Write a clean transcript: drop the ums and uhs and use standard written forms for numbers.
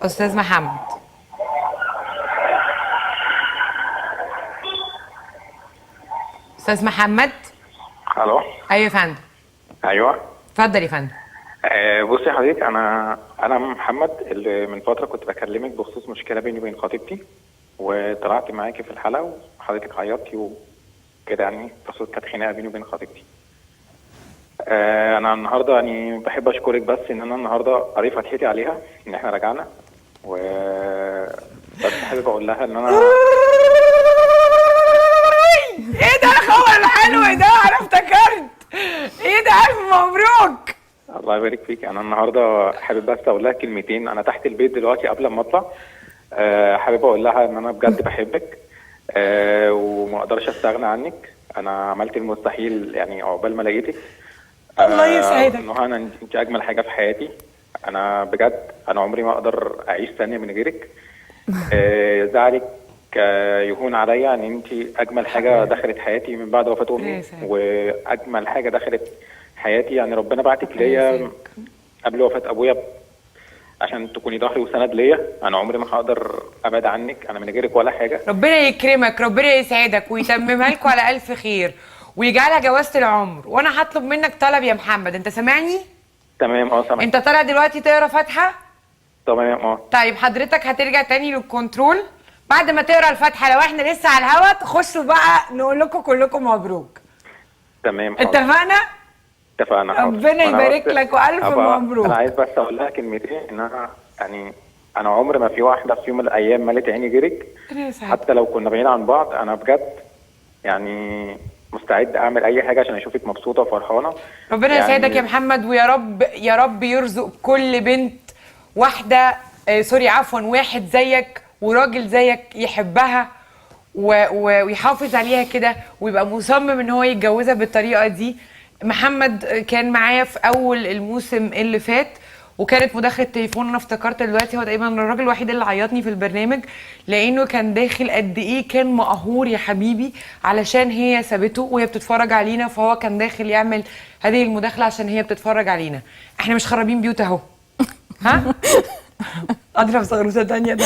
استاذ محمد. استاذ محمد. الو. ايوه يا فندم. ايوه اتفضل يا فندم. بصي يا حضرتك، انا محمد اللي من فترة كنت بكلمك بخصوص مشكلة بيني وبين خطيبتي، وطلعت معاكي في الحلقة وحضرتك عيطتي وكده، يعني بخصوص كانت خناقه بيني وبين خطيبتي. انا النهارده يعني بحب اشكرك، بس ان انا النهارده قريت فتحتي عليها ان احنا رجعنا، و بس حابب اقول لها ان انا ايه ده الخبر الحلو ده؟ انا افتكرت. ايه ده، الف مبروك. الله يبارك فيك. انا النهارده حابب بس اقول لها كلمتين. انا تحت البيت دلوقتي قبل ما اطلع. حابب اقول لها ان انا بجد بحبك، وما اقدرش استغنى عنك. انا عملت المستحيل يعني عقبال ما لقيتك. الله يسعدك. نهى، انت اجمل حاجة في حياتي. انا بجد انا عمري ما اقدر اعيش ثانية من غيرك. زعلك يهون عليا، ان انت اجمل حاجة دخلت حياتي من بعد وفاه امي، واجمل حاجة دخلت حياتي، يعني ربنا بعتك ليا قبل وفاه ابويا عشان تكوني ظهري وسند ليا. انا عمري ما هقدر ابعد عنك، انا من غيرك ولا حاجة. ربنا يكرمك، ربنا يسعدك ويتممها لكم على الف خير ويجعلها جوازة العمر. وانا هطلب منك طلب يا محمد، انت سامعني؟ تمام. سامعك. انت طالع دلوقتي تقرا فاتحة؟ تمام. طيب حضرتك هترجع تاني للكنترول بعد ما تقرا الفاتحة، لو احنا لسه على الهوا تخشوا بقى نقول لكم كلكم مبروك. تمام. اتفقنا؟ اتفقنا. ربنا يبارك لك والف مبروك. انا عايز بس اقول لها كلمتين، ان انا يعني انا عمر ما في واحدة في يوم من الايام ملت عيني غيرك، حتى لو كنا بعيد عن بعض. انا بجد يعني مستعد اعمل اي حاجة عشان اشوفك مبسوطة وفرحانه. ربنا يعني يسعدك يا محمد، ويا رب يا رب يرزق كل بنت واحدة sorry عفوا واحد زيك وراجل زيك يحبها ويحافظ عليها كده، ويبقى مصمم ان هو يتجوزها بالطريقة دي. محمد كان معايا في اول الموسم اللي فات، وكانت مداخله تليفون. انا افتكرت دلوقتي هو تقريبا الراجل الوحيد اللي عيطني في البرنامج، لانه كان داخل قد ايه كان مقهور يا حبيبي علشان هي سابته وهي بتتفرج علينا، فهو كان داخل يعمل هذه المداخلة عشان هي بتتفرج علينا. احنا مش خرابين بيوت اهو. ها؟ اضرب صغروسه ثانية.